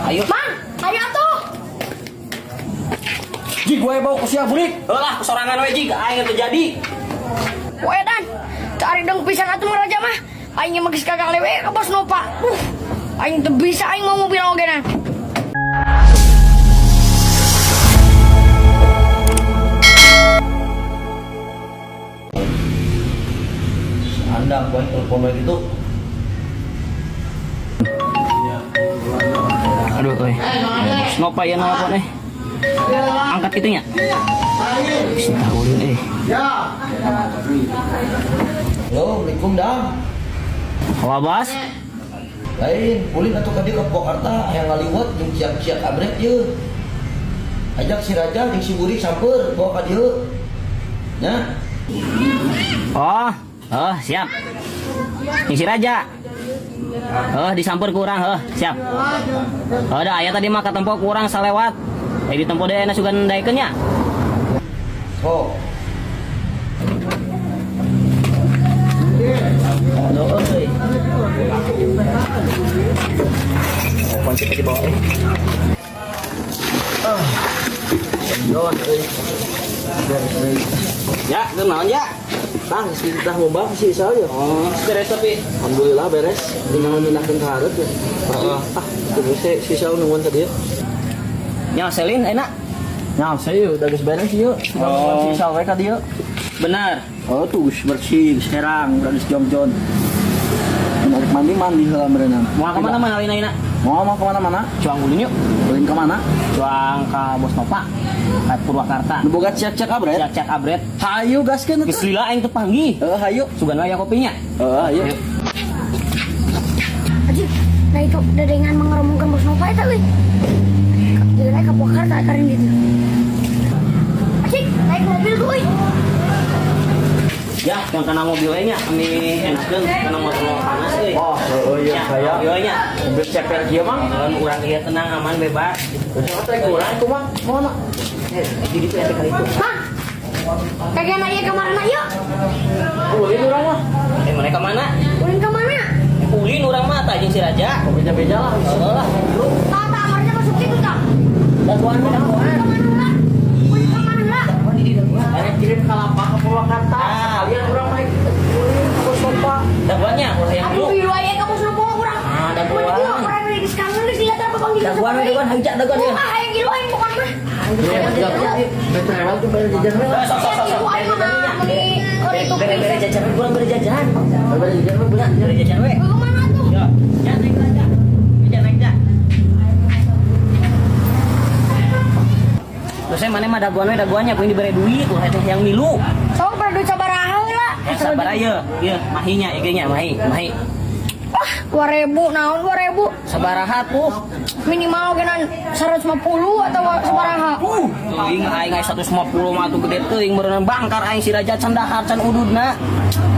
Ayo. Mang, ayo atuh. Jig gue bawa ke sia burik. Heulah sorangan we jig aing teu jadi. Wedan, cari dong pisan atuh Mang Raja mah. Aing mah geus kagak lewe ka Bos Nova. Aing teu bisa aing mau mobil oge na. Anda gue telepon lagi tuh. Aduh euy. Bos Nova ya nelpon eh. Angkat kitu nya. Geus ulin eh. Halo, Assalamualaikum dam. Hawa Bos. Lain, ulin atuh ka dieu ka Purwakarta hayang ngaliwat jeung ciak-ciak abret ye. Ajak si Raja jeung si Burik samper bawa ka dieu. Nya, Oh, oh siap. Ini si Raja. Oh, disamper kurang, oh, siap. Oh, dah aya tadi mah katempo kurang salewat. Eh ditempo deui enak sugan daekeun nya. sok. Aduh, euy. Oh, kunci di bawah eh. Don euy. Ya, keur naon ya? Tah, si tah ngombak si Isal ya. Oh, beres tapi. Alhamdulillah beres. Tinggal mindahkeun ka hareup ya. Heeh. Ah, tunggu si si Isal nungguan tadi ya. Nya Selin enak. Nya, saya udah geus beres ieu. Tinggal nungguan si Isal we ka dieu. Benar. Oh, tuh geus bersih, geus herang, udah geus jongjon. Menarik mandi mandi heula meureunan. Mau ke mana mana lain ayeuna? Mau mau kemana mana? Cuang ulin yuk. Ulin ke mana? Cuang ka Bos Nova. Ka Purwakarta. Nu boga ciak-ciak abret. Ciak-ciak abret. Hayu gaskeun Geus atuh. lila aing teu panggih. Heeh, hayu. Sugan wae kopinya. Heeh, hayu. Ayo. Anjir, nah itu dadengan mengeromongkan Bos Nova eta euy. Jadi naik ke Purwakarta karen gitu. Acik, naik mobil tuh euy. Ya, yang kena mobil we nya, kami enakeun kana motor panas euy. Oh, heeh iya Ya, saya. mobil we nya. Mobil ceper kieu mah. Lamun urang ieu tenang aman bebas. Terus teh kurang kumaha? Mana? Eh, jadi itu ya kali itu. Mang, kagak naik ke mana yuk? Ulin urang mah. Eh, mereka mana? Ulin ke mana? Ulin urang mah tah jeung si Raja. Beja-beja lah. Heeh lah. Tak, tak, amarnya masuk situ tak. Dagoan we dagoan. Ke mana lah? Ulin ke mana lah? Ada kirim ke lapak ke Purwakarta. Ah. Kalian urang mah ulin ke Bos Nova. Dagoannya urang yang Aduh, dulu. ieu aya ka Bos Nova urang. Ah, dagoan. Mun ieu urang geus kangen geus dilihat apa panggil. Dagoan we dagoan hayu dagoan ya. Ah, hayang ieu aing bukan mah. Betul tuh bayar jajan we. Sok sok sok sok. Ieu aing mah meuni itu. Bere-bere jajan we, kurang bere jajan. Bayar jajan we bener. Bere jajan we. Ke mana tuh? Yo, ya naik aja. Ya naik ja. Terus saya mana mah dagoan we dagoannya kuing dibere duit ulah teh yang milu. Sok pada duit sabaraha heula. Eh sabar aja. Ieu mahinya ieu nya mahi, mahi. Wah, 2000 naon 2000? Sabaraha tuh. Minimal genan 150 atau sabaraha. Teuing aing aya 150 mah atuh gede teuing meureun bangkar aing si Raja can dahar can ududna.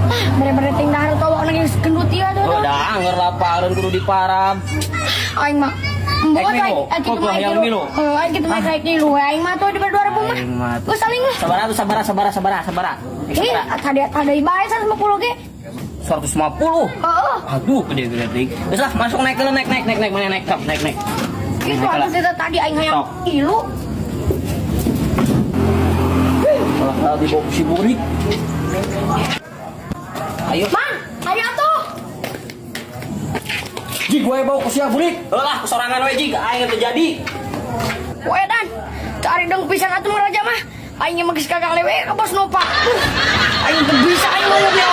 Ah, bere-bere ting dahar atawa geus gendut ieu atuh. Oh, dah angger lapareun kudu diparab. Aing mah Mbok Naik milu. aing kitu Kok mah yang aing milu? Heuh, aing kitu mah naik milu. Aing mah tuh dibere 2000 mah. Aing mah tuh. Geus saling lah. Sabaraha tuh sabaraha sabaraha sabaraha sabaraha. Eh, Ih, sabaraha. tadi tadi bae 150 ge. 150. Heeh. Aduh, gede gede teuing. Geus lah, masuk naik naik naik naik naik mana naik kap naik naik. Itu Naik lah. atuh teh tadi aing hayang Sok. ilu. Malah dibawa si Burik. Ayo. Mang, ayo atuh. Jig gue bawa ke sia burik. Heulah sorangan we jig aing teu jadi. Wedan, cari dong pisan atuh Mang Raja mah. Aing mah geus kagak lewe ka Bos Nova. Aing teu bisa aing mau mobil